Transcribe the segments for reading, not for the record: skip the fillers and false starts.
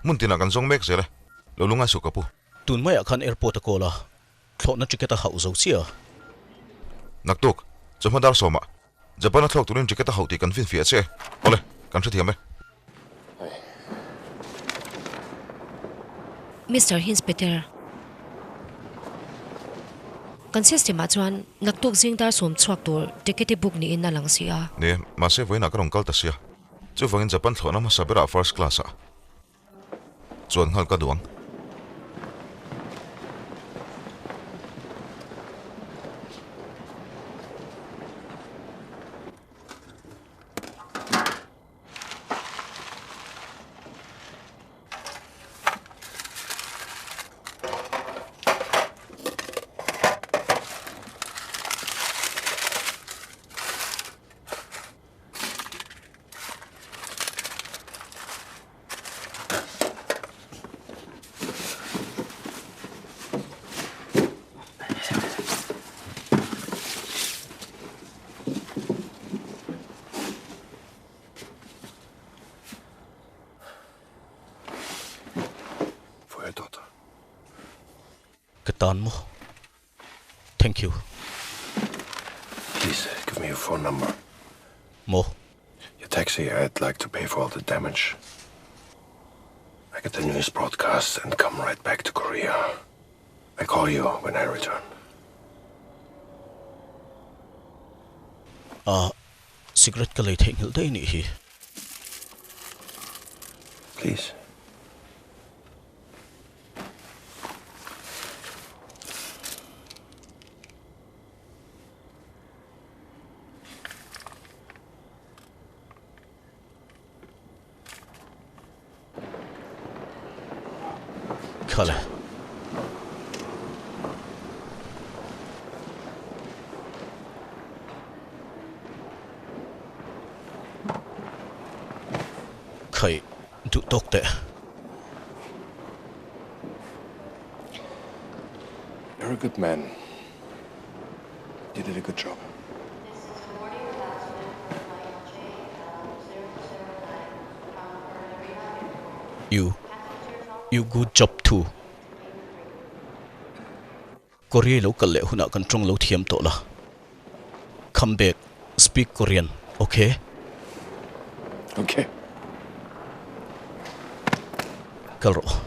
Hmun tinah kan zawng mek zel e. Lo lungai suh ka pu. Tun maiah khan airport a call a, thlawhna ticket a hauh zo chiah a. Naktuk, chawhma dar sawmah Japan a thlawk turin ticket a hauh tih kan finfiah che e. Awle, kan hrethiam e. Mister Hinspeter, kan system ah chuan naktuk zing dar sawm chhuak tur ticket i book niin a lang si a. Ni, mahse vawiinah ka rawn kal ta sia. Chuvangin Japan thlawhna hmasa berah first class ah chuan nghal ka duh ang. For your daughter. Ka tan maw? Thank you. Please give me your phone number. Maw? Your taxi, I'd like to pay for all the damage. I get the news broadcast and come right back to Korea. I call you when I return. Ah, cigarette ka lei theihnghilh daih nih hi. Please. Khala. Khai duh tawk teh. You're a good man. You did a good job. You you good job too. Korea lo kal leh hunah kan tawng lo thiam tawh la. Come back speak Korean okay? Okay. Kal rawh.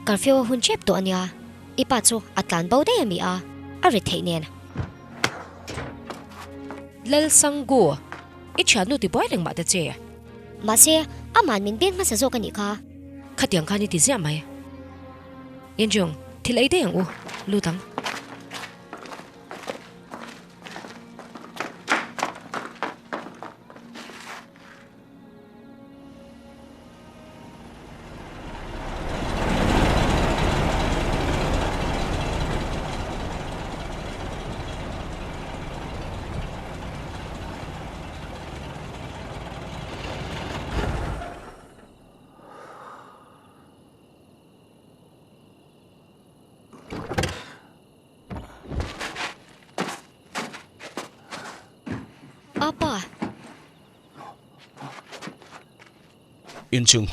Curfew a hun tep tawh ania, i pa chu a tlan bo daih a mi a, a rit theih nen. Lalsanggu, i thiannu ti buai reng mah ta che. Mahse, aman min beng hmasa zawk a nih kha. Khatiang khan i ti ziah mai. Injung, thil ei daih ang u, lut ang. Apa. Inchung.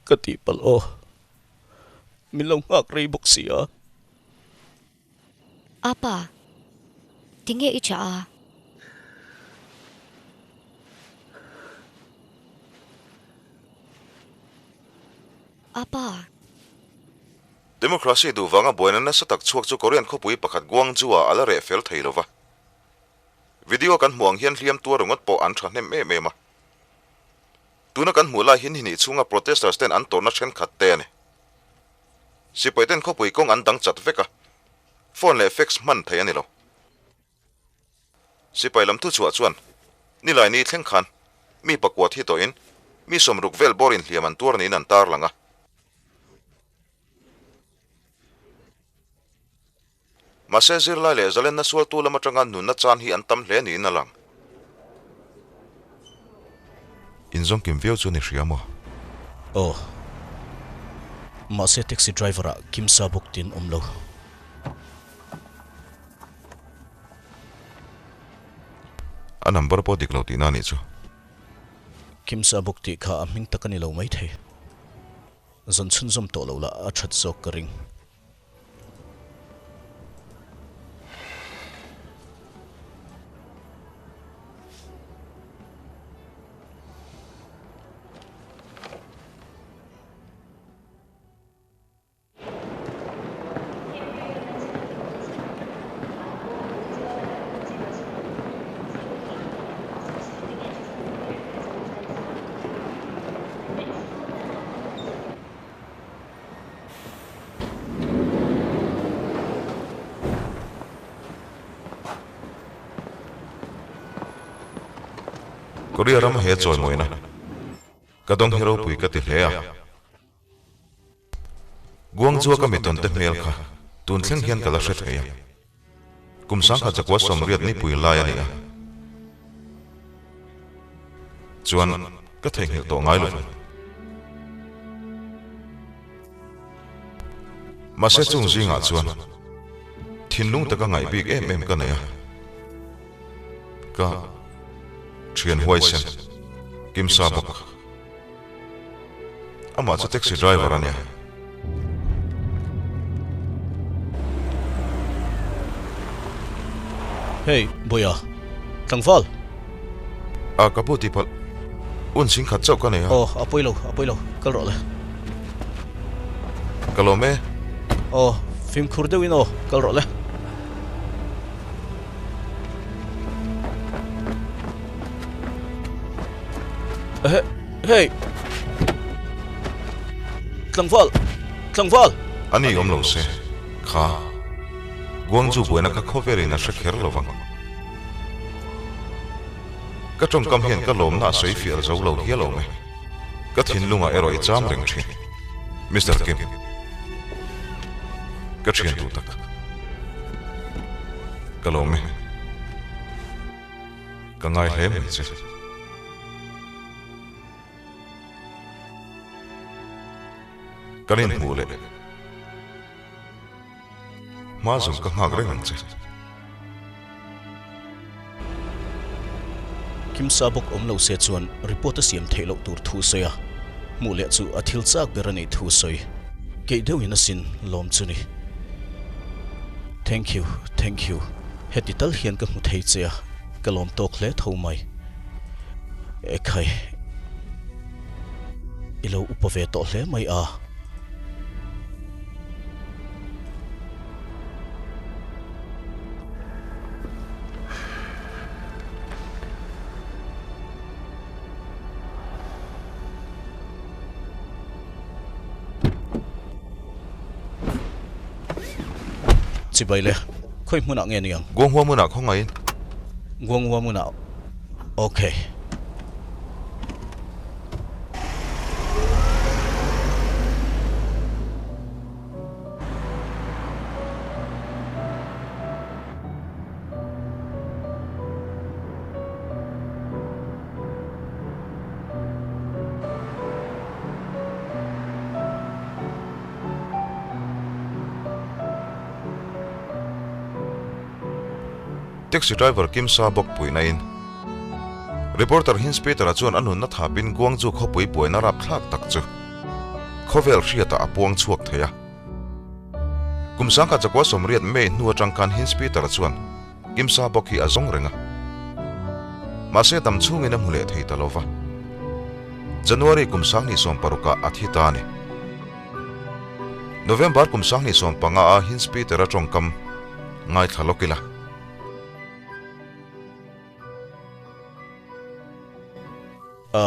Ka tihpalh aw. Min lo nghak rei bawk si a. Apa, tinge i chah a? Apa. Democracy duh vanga buaina nasa tak chhuak chu Korean khawpui pakhat Gwangju-ah a la reh fel thei lova. Video kan hmuh ang hian hliam tuar ringawt pawh an thahnem em em a. Tuna kan hmuh lai hi ni hnih chhunga protesters ten an tawrhna thenkhat te a ni. Sipai ten khawpui kawng an dang chat vek a, phone leh fax hman theih a ni lo. Sipai lam thuchhuah chuan Nilaini thleng khan mi pakua thi tawhin mi sawmruk vel bawr inhliam an tuar niin an tarlang a. Mahse zirlai leh zalenna sualtu lam atanga nunna chan hi an tam hle niin a lang. Inzawng kim viau chu ni hria maw? Aw. Mahse taxi driver ah Kim Sa bawk tin awm lo. A number pawh dik lo tihna anih chu. Kim Sa bawk tih kha a hming tak a ni lo maithei. Zawn chhunzawm tawh lo lah a that zawk ka ring. Korea ram he chawimawina ka dawng hi ropui ka ti hle a. Guangzhou ka mitawn te hmel kha tun thleng hian ka la hre thei a. Kum sangkhat zakua sawmriat nipui lai a ni a. Chuan ka theihnghilh tawh ngai lo ve. Mahse chung zingah chuan thinlung taka ngaih bik em em ka nei a. Ka thian huaisen Kim Sa bawk. Amah chu taxi driver a nia. Hey, Boya. Tlangval! A, ka pu tih palh. Un sing khat chauh ka nei a. Aw, a pawi lo, a pawi lo. Kal rawh le. Ka lawm e. Aw, fimkhur deuhin aw, kal rawh le. Hey! Tlangval! Tlangval! A ni awm lo se, kha Guangzhou buaina kha khawvelin a hre kher lo vang. Ka tawngkam hian ka lawmna a sawi fiah zo lo hial awm e. Ka thinlungah erawh i cham reng thin. Mister Kim. Ka thian duh tak. Ka lawm e. Ka ngai hle mai che. Kan inhmuh leh hma zawng ka nghak reng ang che. Kimsa bawk awm lo se chuan report a siam theih loh tur thu sawi a, hmuh leh chu a thil chak ber a nih thu sawi keih deuhin a sin lawm chu ni. Thank you, thank you, heti tal hian ka hmu thei che a, ka lawm tawk hle tho mai. Ekhai, i lo upa ve tawh hle mai a. Chibai le, khawi hmunah nge niang? Guanghua hmunah khawngaihin. Guanghua hmunah, ok. Taxi driver Kim Sa bawk puihna in Reporter Hinz Peter-a chuan a nunna thapin Guangzhou khawpui buaina rapthlak tak chu khawvel hriatah a puang chhuak thei a. Kum 1980 May hnu atang khan Hinzpeter-a chuan Kim Sa-bok hi a zawng reng a. Mahse dam chhungin a hmu leh thei ta lo va. January kum 2016 ah a thi ta a ni. November kum 2015 a Hinzpeter-a tawngkam ngaithla lawk ila. A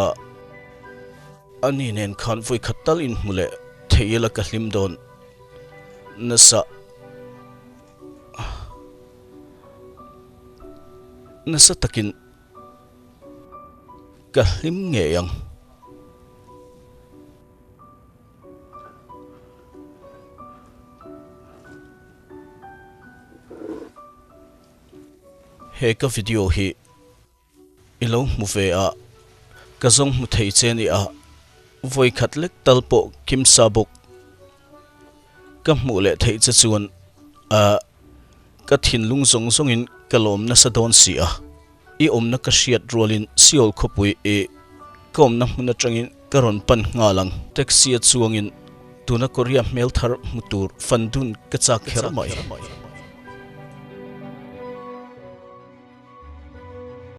ani nen khan vawi khat tal inhmu leh thei ila ka hlim dawn nasa nasa takin ka hlim ngei ang. He ka video hi i lo hmu ve a, ka zawng hmu thei che nia, vawi khat lek tal pawh kim sa bawk ka hmuh leh theih che chuan ah ka thinlung zawng zawngin ka lawm nasa dawn si a, i awmna ka hriat rualin Seoul khawpui i ka awmna hmun atangin ka rawn pan nghal ang. Taxi a chuangin tuna Korea hmel thar hmu tur fan dun ka chak kher mai.